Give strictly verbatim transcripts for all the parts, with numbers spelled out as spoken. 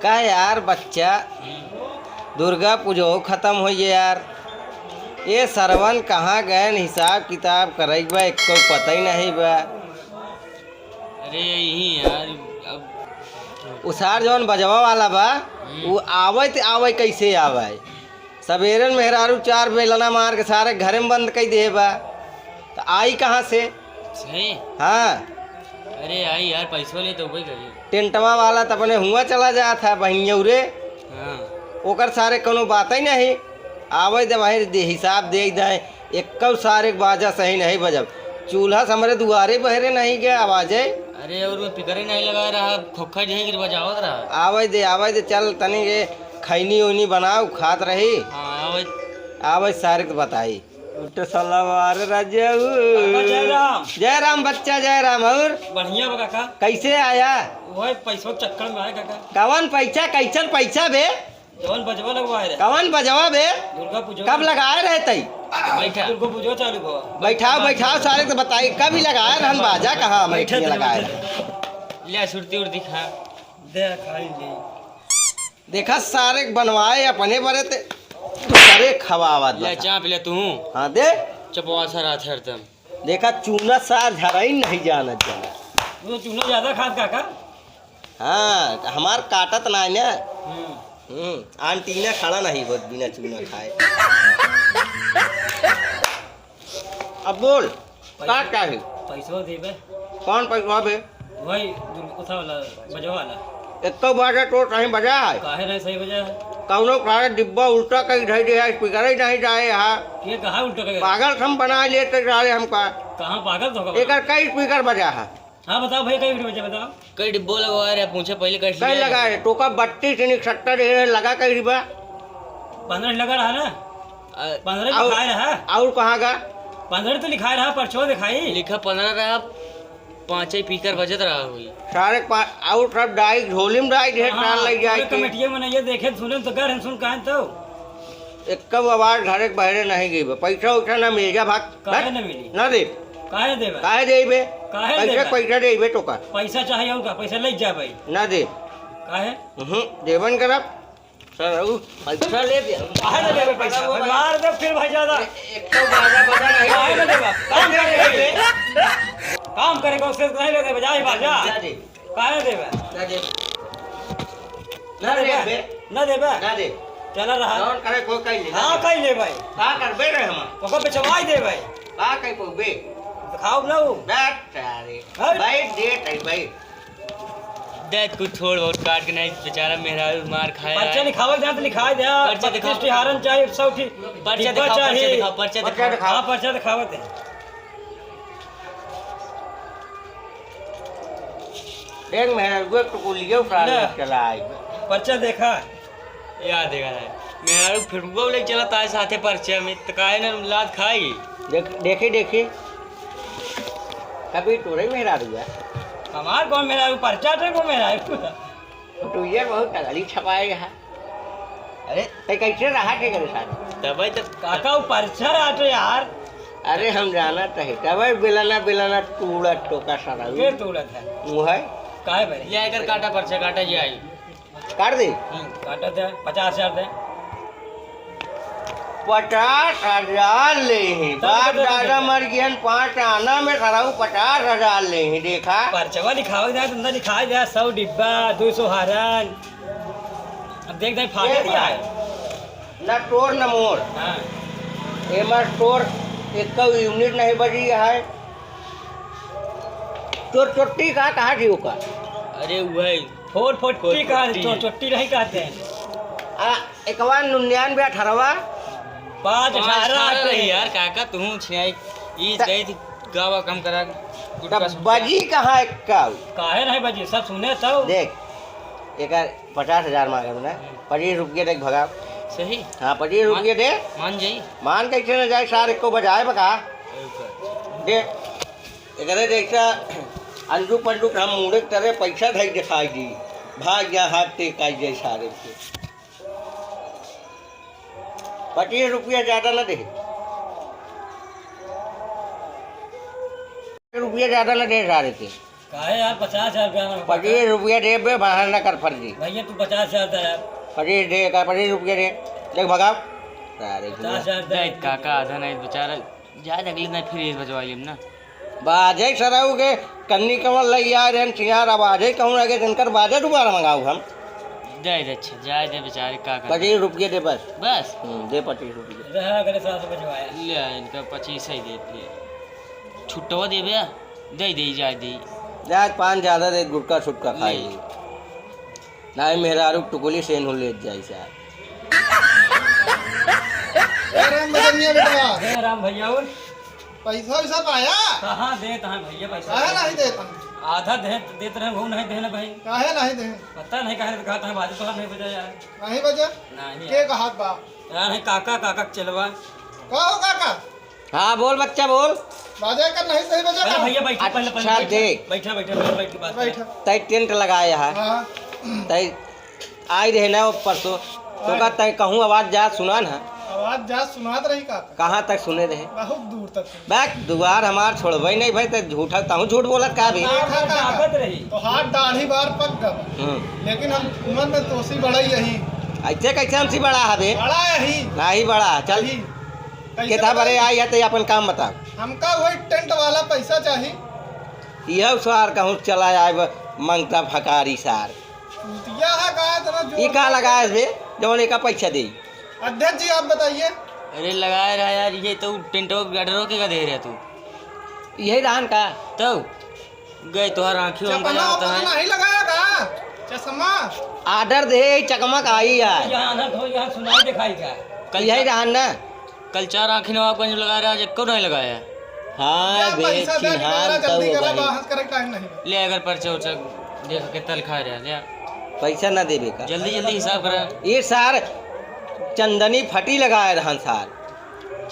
का यार बच्चा, दुर्गा पूजो खतम होइ गए यार। ए सरवन कहाँ गएन, हिसाब किताब करइ बा, एक्को पता ही नहीं बा। अरे यही यार, अब उ सार जौन बजवा वाला बा, हम्म। उ आवइ त आवइ कइसे आवइ? सबेरन मेहरारू चार बेलना मार के सारे घरे में बंद कइ देहे बा, त आई कहाँ से? सही? हाँ। अरे आई यार, पैसो ले तो वही करी। टेंटवा वाला त अपने हुआँ चला जात है बहिनियौ रे। हाँ। ओकर सारे कौनो बातइ नहीं। आवइ दे बाहिर दे, हिसाब देइ दे। एक्कउ सारे के बाजा सही नहीं बजब। चूल्हा से हमरे दुआरे बहरे नहीं गया आवाजे। अरे और मैं पिकरे नहीं लगा रहा, खोखा जही गिर बजावत रहा। आवइ दे, आवइ दे, चल तनी के खैनी उनी बनाउ, खात रही। हाँ, आवइ। आवइ सारे के बताई। उठ सलवार रजऊ। काका, जय राम। जय राम बच्चा, जय राम। और बढ़िया बा काका। कैसे आया? वही पैसवा के चक्कर में आया काका। कवन पैसा, कैसन पैसा बे? जवन बजवा लगवाए रहे। कवन बजवा बे? दुर्गा पूजा। कब लगाए रहे तई? बैठा। दुर्गा पूजा चालू भवा। बैठाओ, बैठाओ, सारे के बताई, कब ही लगाए रहन बाजा, कहाँ हम बैठे इतने थे, लगाए बैठे रहे? थे। ले सुरती उरती खा। दे खाई ले। देखा सारे के बनवाए अपने बरे ते दूसरे खवावत ले बा। चाप ले तू। हाँ, दे। चपवा सा रात हरदम। देखा चूना सार झराई नहीं जानत जना। वो तो चूना ज्यादा खात काका। हाँ, हमार काटत ना है ना। हम्म। हम्म, आंटीना खड़ा नहीं होत बिना चूना खाए। अब बोल, का पैसा, चाही? पैसवा देबे। कौन पैसवा बे? वही दुर्गा वाला, बजवा वाला। एक तो बाजा तो सही बजा है। काहे नहीं सही बजा है? कौनो काहे डिब्बा उल्टा कहीं धई दे है, स्पीकर ही नहीं जाए है। ये कहाँ उल्टा कहीं? पागल हम बना लेते साले हमका। कहाँ पागल तो होगा? एकर कई स्पीकर बजा है। हाँ, बताओ भैया, कई डिब्बा बजा, बताओ। कई डिब्बो लगवा रहे, पूछे पहले कैसे कई लगा लगा रहे? रहे, टोका बत्तीस इनिक सत्तर दे रहे, लगा कई डिब्बा? पन्द्रह लगा रहा ना? अ, पन्द्रह और, लिखाए रहा। और कहाँ का? पन्द्रह तो लिखाए रहा, पर्चो दिखाई। लिखा पन्द्रह रहा, पाँचे पीकर बजत रहा हुई। सारे पा-, और सब डाई, झोली में डाई, ढेर हाँ, साल लग जाए पूरे के। कमेटिया में नहीं, ये देखे, सुने तो गर, सुन कहें तो। एक कब आवाज घरे के बहरे नहीं गई बे। पैसा वैसा ना मिल जा, भाग। काहे भाग। ना मिली? ना दे। काहे देबे? काहे देबे? काहे पैसा, देबे? पैसा देबे तो का? पैसा चाहे और का? पैसा ले जा भाई। ना दे। काहे? हम्म, देबन करब। सर, ऊ पैसा ले दे। काहे ना देबे पैसा? भाई, मार दे फिर भाई ज्यादा। ए-, एक तो बाजा बजा नहीं। काहे ना देबे? काम करे के बे। काम करे के, उससे नहीं लेते, बजा ही बाजा। ना दे। काहे देबे? ना दे। ना ना देबे? देबे। ना देबे? ना दे। चला रहा। जौन करे कोई कही ले, ना हाँ, दे। कही ले भाई। का करबे रे हम? ओकर बेचवाई दे भाई। का कही को बे? तो खाओ ना वो। ना सारे। हाँ? भाई दे तई भाई। दे कुछ थोड़ बहुत काट के नहीं, बेचारा मेहरारू मार खाया पर्चा है। लिखावल जाए तो लिखा दे। पर्चा दिखाओ। पच्चीस टिहारन चाहिए, सौ ठी-, पर्चा डिब्बा दिखाओ, पर्चा चाहिए। दिखाओ, पर्चा पर्चा दिखाओ। दिखावत है। देख मेहरारू, एक तो कुलियो उठा ले। चला आई। पर्चा देखा? या देखा है। मेहरारू फिटुआ लेके चलत आए साथे पर्चा में, त काहे न लात खाई? देख, देखी, देखी। कभी तोरे मेहरारू है। हमार कौन मेहरारू? पर्चा तो को मेहरारू। तू ये बहुत तगड़ी छपाए है। अरे, ते कैसे रहा के करे साथ? तबे तो काका, वो पर्चा रहा तो यार। अरे, हम जाना तो है। तबे बेलाना, बेलाना, टूड़ा टोका सारा। के तोड़त है? वो है। काहे भाई? ये आकर काटा पर्चा, काटा ये आई। काट दे। हम्म, काटा दे, पचास हजार दे। पचास हजार ले ही। तब बाप तो दादा दे। मर गयन, पाँच आना में सारा वो पचास हजार ले ही, देखा। पर्चवा लिखावे जाए, तुमने लिखाए जाए, सौ डिब्बा, दो सौ हारन। अब देख, देख, फाटे ए दिया भाई, है। ना तोर ना मोर। हाँ। एमर तोर एक यूनिट नहीं बजी है। तोर चोट्टी का कहा थी ओकर? अरे वही। फोर फोर्टी का, फोर फोर्टी। चो-, चोट्टी नहीं कहते हैं। आ, एकवा निन्यानवे अठारहवा। पाँच अठारह अठारह रही। यार, काका, तू छियाई। ई त-, गई थी, गावा कम करा, गुटका तब सुटका। बजी कहाँ एक्का? काहे नहीं बजी? सब सुने तो। देख, एकर पचास हजार मांगे ना, पच्चीस रुपये देख भगा। सही। हाँ, पच्चीस मान, रुपये दे। मान जाई। मान कैसे न जाए, सार एको बजाए बका। अरे ऊपर। दे, एकरे जैसा अंजू पंजू के हम मुड़े तरे पैसा धई दिखाई दी। भाग जा, हाथ टेकाई जाए सारे के। पच्चीस रुपया ज्यादा ना दे। रुपया ज्यादा ना दे सारे के। काहे यार, पचास हजार रुपया में पच्चीस रुपया दे बे, बाहर ना कर फर्जी। भैया, तू पचास हजार दे यार। पच्चीस दे, का पच्चीस रुपया दे? देख भगाओ। सारे पचास हजार दे। दे काका, आधा नहीं बेचारा, जाए अगले दिन फिर ये बजवा लेम ना। बाजे सरऊ के कन्नी कमल लई आए रहन सियार, अब आजे कहूँ लगे जिनकर बाजे दोबारा मंगाऊ हम। दे दे, अच्छा, जाए दे बेचारे, का कर। पच्चीस रुपया दे बस। बस? हम्म, दे पच्चीस रुपया। रहा अगले साल से बजवाया। ले आ, इनका पच्चीस ही दे दिए। छुट्टवा देबे? दे दे, जाए दे। जाए पान ज्यादा दे, गुटखा छुटका खाई ले। ली। नाहीं मेहरारू टुकुली से इन्हू लेत जाई सार। ए राम बजनिया बेटवा। जय राम भैया, और? पैसा वैसा पाया? कहाँ देत हैं भैया पैसा? काहे नहीं देत हैं? आधा दे, देत रहे, वो नहीं देने भाई। काहे नहीं देने? पता नहीं काहे, कहा था बाजी तो नहीं बजा यार। नहीं बजा? नहीं के यार। कहात बा? यार, नहीं, काका, काका के चलवा। का हो काका? हाँ, बोल बच्चा, बोल। बाजा का नहीं सही बजा अरे का? भैया, बैठा, पहले, पहले अच्छा, बैठा। देख। बैठा, बैठा, बैठा, बैठ के बात बैठा। करें। तै टेंट लगाए है। हाँ। तै आई रहे ना वो परसों, तो हाँ। का तै कहूँ आवाज जा सुना ना। आवाज जा सुनात रही काका। कहाँ तक सुने रहे? बहुत दूर तक सुने। बैक दुआर हमार छोड़बे नहीं भाई, तै झूठा, तहूँ झूठ बोलत का भी? देखा काका, लागत रही। तो हाथ दाढ़ी बार पक गवा। हम्म। लेकिन हम उम्र में तोसी बड़ा यही। ऐसे कैसे हमसे बड़ा हबे? बड़ा यही। नहीं बड़ा, चल। यही। कैसे केथा बताई? बरे आई है तो अपन काम बता। हमका वही टेंट वाला पैसा चाही। यह सार कहूँ चला आए ब-, मंगता फकारी सार। चूतिया है का इतना जोर ई का से? लगाए बे, जौन एका पैसा दे? अध्यक्ष जी आप बताइए। अरे लगाए रहा यार, ये तो टेंटवा के ऑर्डर के का दे रहे तू? यही रहन का? तो गए तोहर आँखी में चपना अंदर आवत वपना है। नहीं लगाया का? चश्मा? ऑर्डर दे, चकमक आई यार। यहाँ ना धो, यहाँ सुनाई दिखाई का? कल यही चा-, रहन ना। कल चार आँखी नवाबगंज में लगाया रहा, आज एको नहीं लगाया। हाँ, या बे, पैसा दे, चिन्हान निकाला, जल्दी तब करा, भाई। बहस करे टाइम नहीं। ले अगर पर्चा उर्चा देख के तल खा रहा, ले। पैसा ना देबे का? जल्दी, जल्दी हिसाब करा। ये सार चंदनी फटी लगाए रहन सार।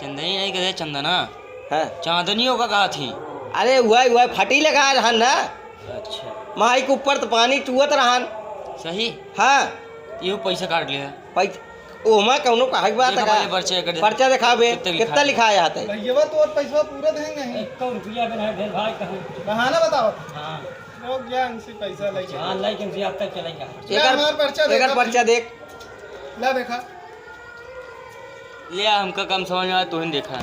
चंदनी नहीं कहते, चंदना। हाँ। चांदनियों का कहा थी? अरे, वही, वही फटी लगाए रहन ना। अच्छा। माई के ऊपर तो पानी चुअत रहन। सही? हाँ। ये पैसा काट लिया। पैसा, ओमा कौनो कहे के बात देखा है का? पहले पर्चा कर दे। पर्चा दिखावे, कितना लिखा कितना है? लिखा है यहाँ तक? भैया, तो और पैसा पूरा देंगे नहीं। एक रुपया भी नहीं दे भाई, कहीं। बहाना बताओ। हाँ। लोग गया इनसे पैसा लेके। हाँ, लेके इनसे अब तक चलेगा। ले एकर, हमार पर्चा एकर देखा पर्चा भाई। देख। ला देखा। ले आ, हमका कम समझ में आया, तू ही देखा।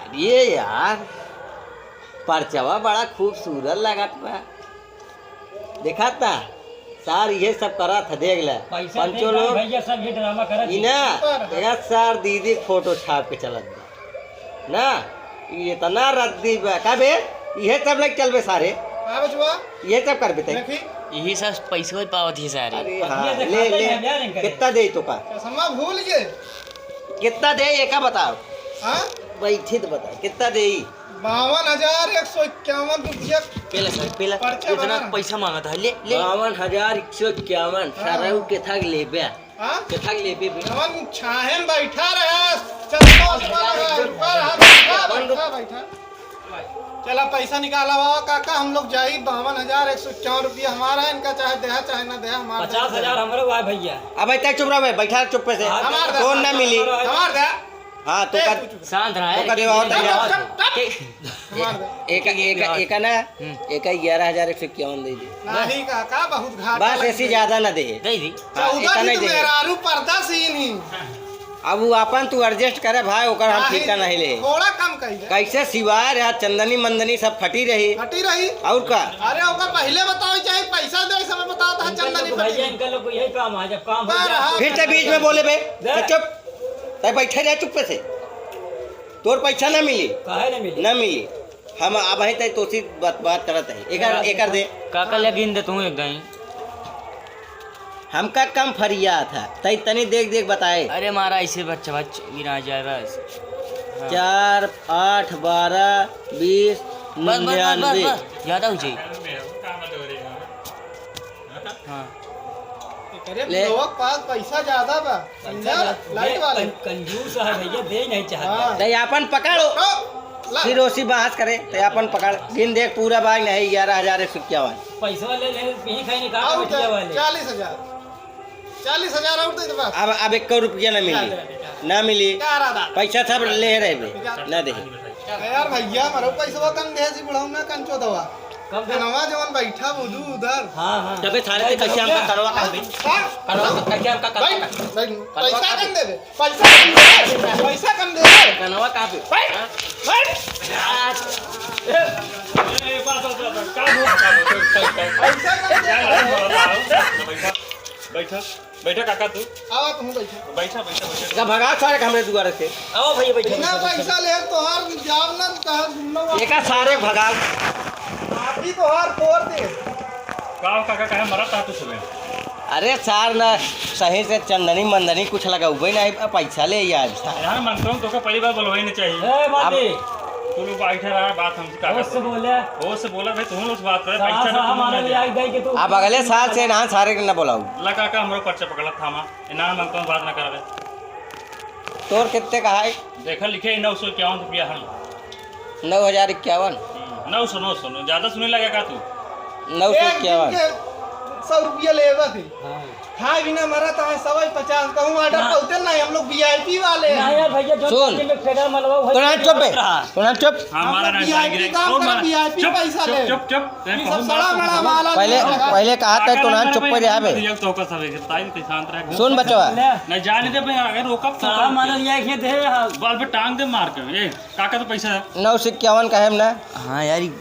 अरे यार, परचवा बड़ा खूबसूरत लागत बा। देखा ता, सार इहे सब करत ह, देख ले। पैसा पंचो दे, लोग। भैया सब ये ड्रामा करत ई ना, पर देखा सार दीदी फोटो छाप के चलत बा। ना, ई इतना रद्दी बा। का बे? इहे सब लेके चलबे सारे? का बचवा? इहे सब करबे ते? देखी। यही सब पैसो पावत ही सारे। अरे हाँ, अभी ले, देखा ले। तो है, क्या नहीं करे? कितना दे तो का? चश्मा भूल गए। कितना दे, ये का बताओ? हाँ? बैठी तो बताओ, कितना दे? बावन हजार एक सौ इक्यावन रुपया। पेला सर, पेला। पर्चा इतना बना। पैसा मांगत है, ले, ले। बावन हजार एक सौ इक्यावन, हाँ। सारा उ केथा के लेबे। हाँ? केथा के लेबे बे? जवन छाहे में बैठा रहा, चश्मा उश्मा लगा, रुका रहा, बैठा, बैठा, बैठा। चला पैसा निकाला हुआ काका, हम लोग जाई, बावन हजार एक सौ इक्यावन रुपया हमारा है, इनका चाहे देहा चाहे ना देहा, हमारा पचास हजार हमरो बा भैया। अब इतना चुप रहो बे, बैठा चुप्पे से। हाँ, हमार दे। कौन ना मिली? हमार दे। हाँ, तो ए, का तू चुप। शांत रहा, तो का देवा होता है? चुप, चुप, चुप। के-, हमार दे। एक, एक, एक, एक ना, हम्म। एक ग्यारह हजार एक सौ इक्यावन दे दे। नहीं काका, बहुत घाटा बस, लग ऐसी गया। ज्यादा ना दे। दे दी। हाँ, चौदह इतना दिन नहीं दे। मेहरारू पर्दा सीन ही। अब वो अपन तू adjust करे भाई, ओकर हम नहीं, ठीका नहीं ले। थोड़ा कम कही दे। कैसे सिवाय रहा, चंदनी मंदनी सब फटी रही। फटी रही। और का? अरे ओकर पहले बताओ, चाहे पैसा दे, समय बताओ तो इनका चंदनी लोग फटी भैया, रही। इनका लोग को यही काम है, जब काम हो बा जाए रहा। तो फिर से बीच में बोले बे, दे। तो चुप। तै बैठे रहे चुप्पे से। तोर पैसा ना मिली। काहे ना मिली? ना मिली। हम अब है तै तोसी बात, बात करत है। एकर, एकर दे। काका ले गिन दे तू एक दाई। हमका कम फरिया था, तै तनी देख देख बताए। अरे मारा ऐसे बच्चा बच गिना जाए बस। हाँ। चार, आठ, बारह, बीस, बस, बस, बस, बस, निन्यानवे। बस, ज्यादा हो जाई। हाँ। अरे ले। लोग पास पैसा ज्यादा बा, समझा? पैसा ज्यादा। लाइट वाले। कं-, कंजूस है भैया, दे नहीं चाहता। हाँ। तै आपन पकड़। तो, ला। फिर ओसी बहस करे, तै आपन पकड़। गिन देख पूरा बाग नहीं, ग्यारह हजार एक सौ इक्यावन। पैसा ले ले, पी खाई नहीं, कहाँ और का बैठिया वाले? चालीस हजार। चालीस हजार और दे दे बस। अब, अब एक रुपया ना मिली। ना दे, ना दे। ना मिली। क्या रहा? पैसा सब ले रहे बे। क्या? ना दे। यार भैया, मरो पैसवा कम दे जी, बुढ़ऊ ना कंचो दवा। कम दे। कनवा जवन बैठा बुधू उधर। हाँ, हाँ। तबे सारे ते कैसे हमका कनवा कम दे? हाँ? कनवा कम, कैसे हमका कनवा बैठ, कम? बैठ। कनवा पैसा कम दे। कम देबे, पैसा कम देबे, पैसा कम देबे। कनवा कहाँ पे? बैठ, हाँ? बैठ। ए, ए, बात, बात, बात, बात, का बोल, का बोल, का बोल, का बोल? पैसा कम देबे। बैठा, बैठा, बैठा काका तू। आवा, तू बैठा। बैठा, बैठा, बैठा। का भगा सारे के हमरे दुआरे से। आओ भैया, बैठा, बिना बैठा, बैठा। पैसा ले तोहार जान ना, तोहार सुनना हुआ। एका सारे भगाओ। आप ही तोहार तोड़ दे। का हो काका, काहे मरत रहा तू सुबह? अरे सार ना, सही से चंदनी मंदनी कुछ लगउबे नाहीं, अब पैसा ले यार सार। यार, मंगतवन तोका पहली बार बोलवाई नहीं चाहिए। ए, बाबी। अब तू लोग बैठे रहा, बात हमसे काका होश से बोले। होश से बोला भाई, तुम लोग से बात करे, साला पैसा साहब तो तुम हमारे ना लिए दे। आई गई कि तू अब अगले साल से ना सारे के ना बोलाऊ। ला काका, हमरो पर्चा पकड़त थामा, इनाम मंगतवन बात ना करबे। तोर कितने का है? देखा, लिखे नौ सौ इक्यावन रुपया है। नौ हजार इक्यावन? हम्म, नौ सौ, नौ सौ, नौ, ज्यादा सुने लगा का तू? नौ सौ इक्यावन। एक दिन के सौ रुपया लेबा थे। हाँ। खाए बिना मरत है सवाई पचास, कहूँ order हाँ। पहुँचते नहीं, हम लोग VIP वाले हैं। ना यार भैया, जो सुन। दिन में फेंका मलवा, वही तोरा दिन चुप बे। में। तोरा चुप। हाँ, हम मारा लोग ना, VIP जाएगी रे। काम ओ, कर, मारा। VIP चुप, पैसा चुप, ले। चुप, चुप, चुप। ये सब सड़ा मड़ा माला पहले, लेके पहले कहा था, अगर तोरा ना चुप भाई, पे रहा बे। भैया, तो का सब एक ताई के शांत रह। सुन बचवा। ले। नहीं, जाने दे भाई, अगर रोकब तो सड़ा माला लिया के दे, हाँ। बाल पे टांग दे मार के। ए, काका तो पैसा है। नौ सौ इक्यावन का है ना? हाँ यार, ई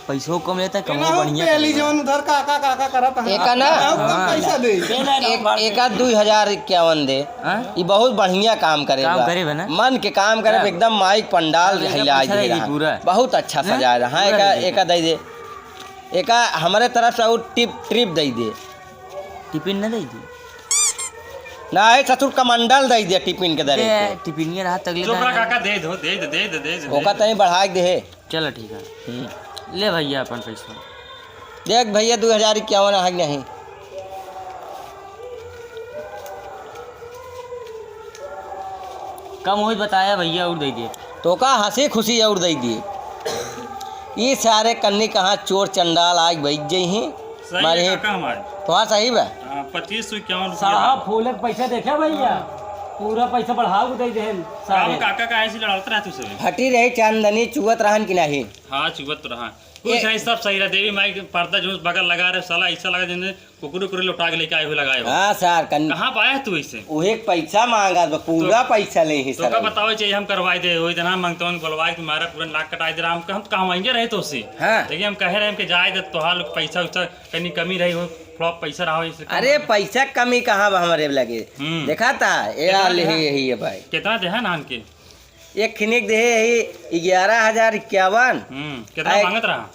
पैसो कम लेता है, कमो केनाहू बढ़िया पहली करेगा। जवन उधर काका, काका करत है। एका ना? केनाहू कम हाँ। पैसा दे। एक, एका दुई हजार इक्यावन दे। हाँ? ई बहुत बढ़िया काम करे काम बा। करे बा ना? मन के काम करे बा, हाँ। एकदम माइक पंडाल हाँ, एका हिला पैसा दे देगी रहा। पूरा। बहुत अच्छा हाँ? सजाए रहा। हाँ, पूरा एका, दे देगी। एका दे दे। एका हमरे तरफ से और टिप, ट्रिप दे दे। टिफिन न दे दी? ना, ए ससुर कमंडल दे दे टिफिन के दरे दे, के। टिफिनिया रहा तगले चुप रहा दाना। काका, दे दो, दे दे, दे दे, दे दे। ओका तनी बढ़ाए के दे। चलो ठीक है। हम्म। ले भैया अपन पैसा। देख भैया, दो हजार इक्यावन है कि नहीं? कम होई बताया भैया, और दे दिए। तो का हँसी खुशी और दे दिए। ई सारे कन्नी कहाँ चोर चंडाल आग बैठ जइहीं। सही मारे है काका हमारे। तोहार सही बा। हाँ, पच्चीस सौ इक्यावन रुपया साहब, बा। फूले के पैसा देखे भैया, पूरा पैसा बढ़ाओ के दे देहन सारे। काका काहे से लड़त रहे तू सब? फटी रही चांदनी, चुअत रहन कि नहीं? हाँ, चुअत रहा। कुछ ए- है, सब सही रहा। देवी माई के पर्दा जो बगल लगा रहे, साला ऐसा लगा जैसे कुकुर उकुर लौटा के लेके आए हुए लगाए हो। हाँ सर, कन- कहाँ पाया है तू इसे? उहे पैसा मांगा तो पूरा तो, पैसा ले ही तो सर। का बतावे चाहिए, हम करवाए दे, वही जना मांगते हैं, बोलवाए तुम्हारा पूरा नाक कटाए दे रहा, हम, हम कहवाएंगे रहे तो उसे। हाँ। देखिए, हम कहे रहे हम कि जाए दे, तोहार लोग पैसा उसा कहीं कमी रही हो, थोड़ा पैसा रहा हो, इससे कम अरे, हो। पैसा कमी कहाँ बा हमारे लगे? हम्म। देखा था, ये कितना हाल देहा? यही, यही है भाई। कितना देहा नान के? एक खिनिक देहे यही ग्यारह हजार इक्यावन। हम्म, कितना आए- मांगत रहा?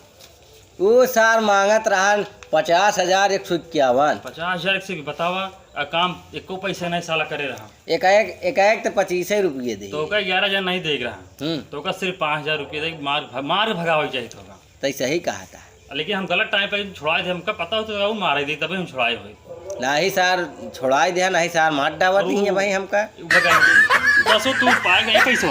वो सार मांगत रहन पचास हजार एक सौ इक्यावन। पचास हजार एक सौ, बतावा, आ काम एको पैसा नहीं साला करे रहा। एकाएक, एकाएक तो पच्चीस रुपये दे। तो ओका ग्यारह हजार नहीं देख रहा। हम्म। तो ओका सिर्फ पाँच हजार रुपये दे, मार भ-, मार भगावे चाहिए तो ओका। तै सही कहा था। लेकिन हम गलत टाइम पे छुड़ाए थे, हमका पता होता तो वो मारे दे, तभी हम छुड़ाए हुए। नहीं सार, छुड़ाए दे, नहीं सार, मार डावत ही है भाई हमका। भगा, दसो तू पाए नहीं पैसा।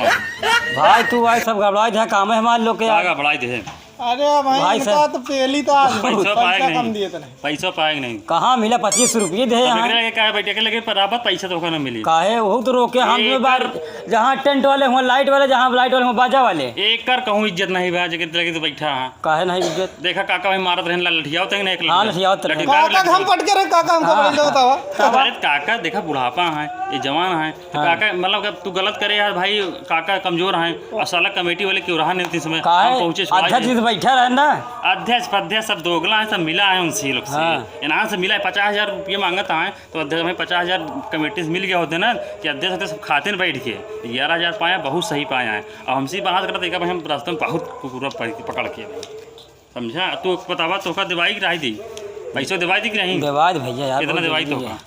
भाई तू भाई सब गड़बड़ाए दे, काम है हमारे लोग के का यार। गड़बड़ाए दे? अरे भाई, भाई इनका साहब। तो पहली तो आज पैसा पैसा पाए कम नहीं। दिए थे नहीं। पैसा पाए नहीं। कहाँ मिला पच्चीस रुपये दे अब यहाँ? एकरे लगे का है, बैठे के लगे पर आप पैसा तो ओका ना मिली। काहे? वहू तो रोके हम एक तुम्हें बार, कर जहाँ टेंट वाले हुआ, लाइट वाले, जहाँ लाइट वाले हुआ, बाजा वाले। एक कर कहूँ इज्जत नहीं बा, जगह लगे तो बैठा है। काहे नहीं इज्जत? देखा काका भाई मारत रहन ला लठियाओ तक नहीं एक हाँ, लठिया। लठियाओ तक लठिया नहीं। काका हम पटके रहे, काका हमको हाँ। बोल दो बतावा। अरे काका देखा बुढ़ापा है, ये जवान है। तो हाँ। काका, मतलब, कि तू गलत करे यार भाई, काका कमजोर हैं, और साला कमेटी वाले क्यों रहा नहीं उतनी समय? काहे? हम पहुँचे, छुड़ाए अध्यक्ष दे। जी तो बैठा रहे ना। अध्यक्ष, पध्यक्ष सब दोगला हैं, सब मिला है उनसे, ये लोग से। हाँ। इनाम से मिला है, पचास हजार रुपये मांगत हैं, तो अध्यक्ष भाई पचास हजार कमेटी से मिल गया होते ना, कि अध्यक्ष होते सब खाते न बैठ के, ग्यारह हजार पाए हैं, बहुत सही पाए हैं। और हमसे बात करता, देखा भाई, हम रास्ते में बहुत कुकुरा पकड़ के भाई। समझा? तू बतावा, तोका देवाई कि रही दी? पैसो देवाई दी कि नहीं? देवाई दे भैया यार, कितना बहुत देवाई जरूरी तोका? है।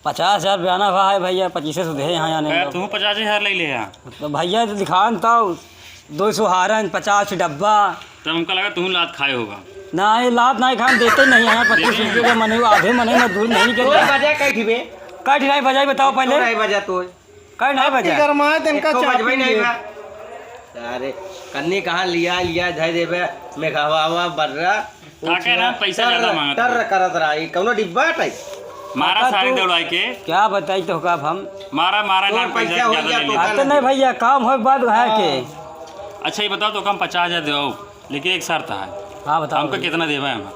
पचास हजार बयाना हुआ है भैया, पच्चीस सौ दे यहाँ आने यार, में। तू पचास हजार ले ले यहाँ। तो भैया तो दिखान तो दो सौ हारन, पचास डब्बा। तब हमका लगा तू लात खाए होगा। ना, ये लात नहीं खान देते नहीं है, पच्चीस रुपये का मने, आधे मने मजदूरी नहीं तोर करते। बजा कई ठिबे? कई ठिलाई बजाई बताओ पहले। तोर आई बजा तोर। कई नहीं बजा? गरमाए तन का एक ठो चापी बजबे नहीं लिए। बा। अरे, कन्नी कहाँ लिया, लिया धर देबे, मेघावा बर्रा। काका ना पैसा टर, ज्यादा मांगत टर रहे। करत रहा, ई कौनो डिब्बा टाइप। मारा काका सारे तू दौड़ाई के। क्या बताई तो का अब हम? मारा, मारा तोर ना पैसा पैसा हो ज्यादा गया ले तो लिया। का अब तो नहीं भैया, काम हो बाद है के। हाँ। अच्छा, ये बताओ, तो हम पचास हजार देवाओ, लेकिन एक शर्त है। हाँ, बताओ हमका भाई। कितना देवा है? हम,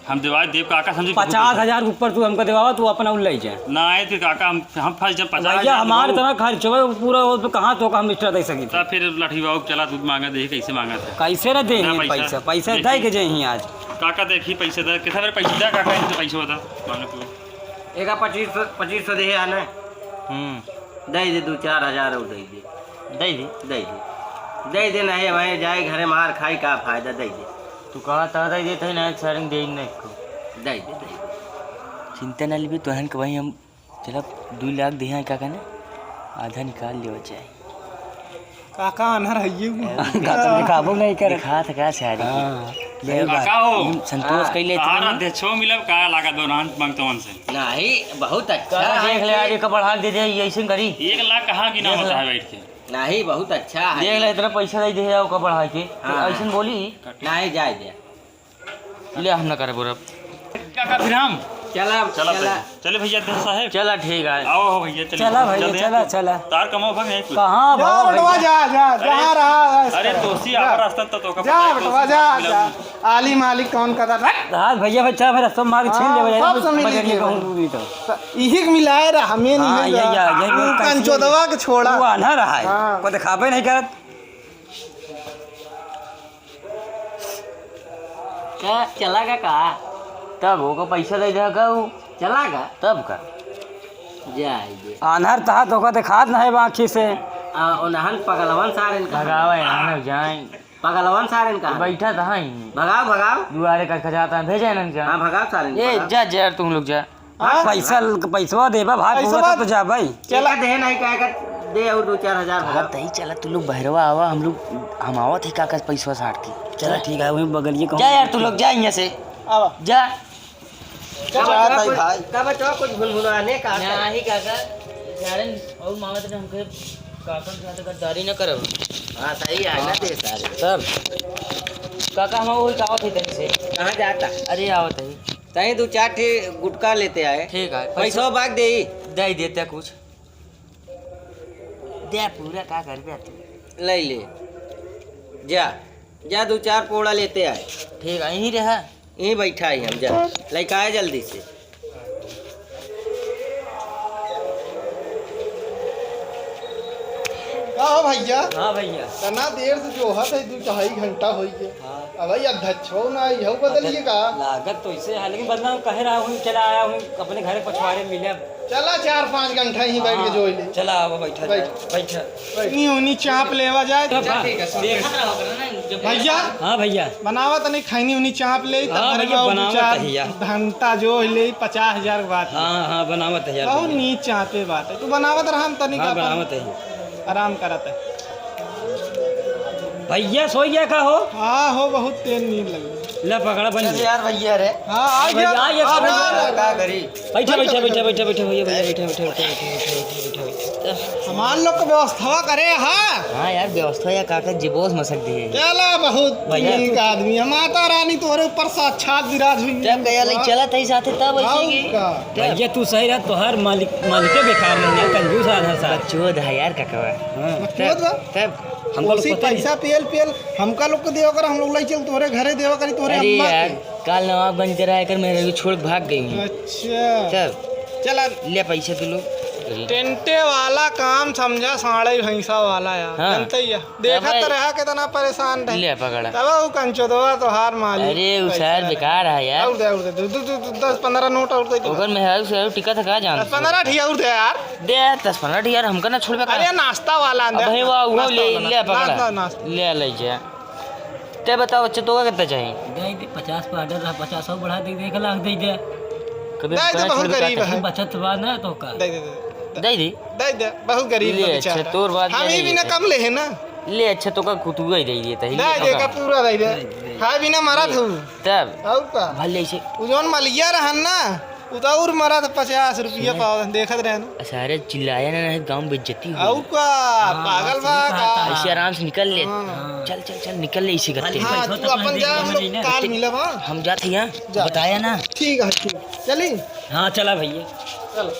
हम देवा देव काका, समझे? पचास हजार के ऊपर तू हमका देवावा, तू अपना उल्लाई जा। ना आए फिर काका, हम, हम फंस जब पचास हजार भैया, हमारे देवाओ। इतना खर्च हुआ, पूरा वो तो कहाँ तो हम extra दे सकी थे? तब फिर लठी बाबू चला, तू मांगा दे, कैसे मांगा था? कैसे ना दे ना पैसा। पैसा? पैसा देखी। दे के जाइए आज। काका देखी पैसे दे, कितना मेरे पैसे दे काका, इनसे पैसे बता, मांगा तू। एका पच्चीस सौ, पच्चीस सौ देहे आना। हम्म। दे दे, दो चार हजार और दे दे। दे दे। दे दे। दे दे, नहीं भाई, जाए घरे मार खाई, का फायदा, दे दे। तू कहा था, दे देते हैं ना, एक सारंग दे ही नहीं इसको। दे दे, दे दे। चिंता ना लेबे, तोहन के भाई हम, चला, दो लाख देहे हैं, का कहने, आधा निकाल लेवा चाहे। काका आन्हर हइये हूँ। काका दिखाबो नहीं करे। दिखा था का सारी की? हाँ। ले बा-, काका हो। हम संतोष हाँ, कइले तारा थे। देछो मिलब का लागत बा नान मंगतवन से। नहीं, बहुत अच्छा काका है देख ले यार, कि एक बढ़ा के दे दे, ये ऐसे करी। एक लाख कहाँ गिना देख होता ले। है बैठ के? नहीं, बहुत अच्छा है। देख ले, इतना पैसा दे दे, ओका बढ़ा के। हाँ। ऐसे बोली। नहीं, जाए दे। ले, हम ना करे बोलब। काका फिर हम? चला, चला चला। फिर। चले भैया, अध्यक्ष साहब। चला, ठीक है। आओ हो भैया, चलिए। चला भैया, चलते हैं। चला, चला। तार कमाओ भाग, यहीं कुछ। कहाँ जा भाव बेटवा, भैया? जा, जा, अरे, जहाँ रहा है। अरे, तोसी जा। आवा रास्ता तो, तो का जा पता है, बेटवा, तोसी जा, मिला जा। नहीं। आली मालिक कौन कर रहा है? हाँ, भैया, बच्चा, फिर रास्ता मार के छीन हाँ, ले, भैया, सब बस समझ बजर लीजिए। नहीं कहूँ, तू भी तो। इही के मिलाए रहा, हमें हाँ, नहीं ये जा। जा, ये वो कंचोदवा के छोड़ा। वो आन्हर रहा है। हाँ। को दिखाबे नहीं करत। का चला गा का? तब ओको पैसा दे दे का ऊ? चला गा? तब का? जाए दे। आन्हर तहा तो का देखात नहीं बा आँखी से। आ, उन्हन पगलवन सारे इनका। भगावे, आने जाए। पगलवन सारे इनका। बैठा था ही। भगाओ, भगाओ। दुआरे का खजाता है, भेजे इनका। हाँ, भगाओ सारे इनका, ए, भगाओ। जा, जा यार, तुम लोग जा। हाँ? पैसा, पैसवा देबा, भाग, पैसवा पूरा तो जा भाई। चला। एका देहे नहीं, का, एका दे और दो चार हजार हाँ, भगा। तही चला, तू लोग बहरवा आवा, हम लोग, हम आवत है काका पैसवा साट के। चला, ठीक है, वहीं बगलिए कहूँ। जा यार, तू लोग जा यहाँ से। आवा। जा। चला, जा, जा, भाई, कुछ, भाई। का बचवा कुछ भुनभुनाने का? नहीं, काका, कारण और मांगत ने हमके काका के साथ गद्दारी न करब। हाँ, सही है, ना दे सारे। तब काका, हम वही आवत है तनी से। कहाँ जाता? अरे, आवत है। तहीं दो चार ठे गुटखा लेते आए। ठीक है। पैसवा बाग देई। दे देते कुछ। दे पूरा का करबे तू। ले ले। जा। जा दो चार पोड़ा लेते आए। ठीक है, यहीं रहा। यहीं बैठा ही हम, जा। लइका आए जल्दी से। का हो भैया? हाँ भैया। तना देर से जोहत है, दू ढाई घंटा होई गए। हाँ। अब भाई अध्यक्ष हो ना, यहू बदलिए का? लागत तो इसे है, लेकिन बदनाम कहे रहा हूँ, चला आया हूँ, अपने घर पछवारे मिले। चला चार पाँच घंटा ही बैठ के हाँ, जोई ले। चला अब बैठा बैठ। जाए, बैठा। बैठ। इन्हीं उन्हीं चाप लेवा जाए तो चल, बा-, ठीक है, सुन। देख। भैया। हाँ भैया। बनावा तनी खैनी उनी चाप ले, हाँ तब भैया, घरवा बनावा चार तहिया। घंटा जोई ले, पचास हजार के बात। हाँ, हाँ, बनावा तहिया बहुत भैया। नीच चापे बात है। तू बनावत रहा, हम तनी हाँ, का अपन बनावत है। आराम करत है। भैया, सोई गया का हो? हाँ हो, बहुत तेज नींद लगी। ले पकड़ा बन चल गया। यार भैया रे। हाँ, आ भैया, गया। आ गया, आ आ गया। गया। का करी? बैठा, बैठा, बैठा, बैठा, बैठा, भैया, भैया, बैठा, बैठा, बैठा। हमार लोग को व्यवस्था करे, हाँ। हाँ यार, व्यवस्था या काका जी बोस मसक दिए। चला, बहुत भैया। नीक आदमी है। माता रानी तोहरे ऊपर साक्षात विराज हुई है। तब गया ले चला तही साथे तब ऐसे और की। का? तब। भैया, तू सही रहा, तोहार मालिक, मालिके बेकार नहीं है, कंजूस आधा सा। बकचोद है यार, काका। हाँ। बकचोद बा? तब। हमका लोग उसी पता नहीं। पैसा पियल, पियल, हमका लोग को देवा कर, हम लोग लाई चल, तोहरे घरे देवा करी, तोहरे अरे अम्मा यार, के। काल नवाबगंज के रहा, एकर मेहरारू छोड़ के भाग गई हुई। अच्छा। चल। चला। ले पैसे तू लोग। टेंटे वाला काम समझा, साढ़े भैंसा वाला यार। हाँ। जानते ही है। देखा अबे। तो रहा कितना परेशान रहे। ले पकड़ा। तब वो कंचोदवा तो हार माली। अरे, उ पैसा शायर है। बेकार है यार। और दे, और दे। दू, दू, दू, दू, दस पन्द्रह नोट और दे दे। ओकर मेहरारू से टिकट है का जान? दस पन्द्रह ठी और दे यार। दे, दस पन्द्रह ठी यार, हमका ना छोड़बे का? अरे, नाश्ता वाला दे। अबे, वाह, वो नाश्ता ले, वाला। ले पकड़ा। नाश्ता, नाश्ता। ले, ले जा। ते बताओ, अच्छा, तोका कितना चाहिए? दे दे, पचास पे order रहा, पचास और बढ़ा दे, एक लाख दे दे। कभी दे दे, पचास बहुत छोड़ के गरीब आता है। बचत बा ना तो का? दे दे, दे दे। दे दे। दे दे, बहुत गरीब ले, बा अच्छा, बेचारा। तोर बात हम ये ये भी ना नहीं कम ले है ना। ले, अच्छा, तोका कुतुआ ही दे दे, तही दे दे, का पूरा दे दे। दे दे। खाए बिना मरत हूँ। तब? और का? भले से। उ जौन मलिया रहन ना, उ तो और मरा था, पचास रुपया पाव, देखत रहे ना। अच्छा, अरे चिल्लाया ना, नहीं गाँव में बेइज्जती हुई। और का? हाँ, पागल बा का? ऐसे आराम से निकल ले। हाँ। चल, चल, चल, निकल ले इसी गत्ते। हाँ, तू अपन जा, हम लोग काल मिलब, हाँ? हम जाते हैं, जा। बताया ना। ठीक है, ठीक। चली? हाँ, चला भैया। चल।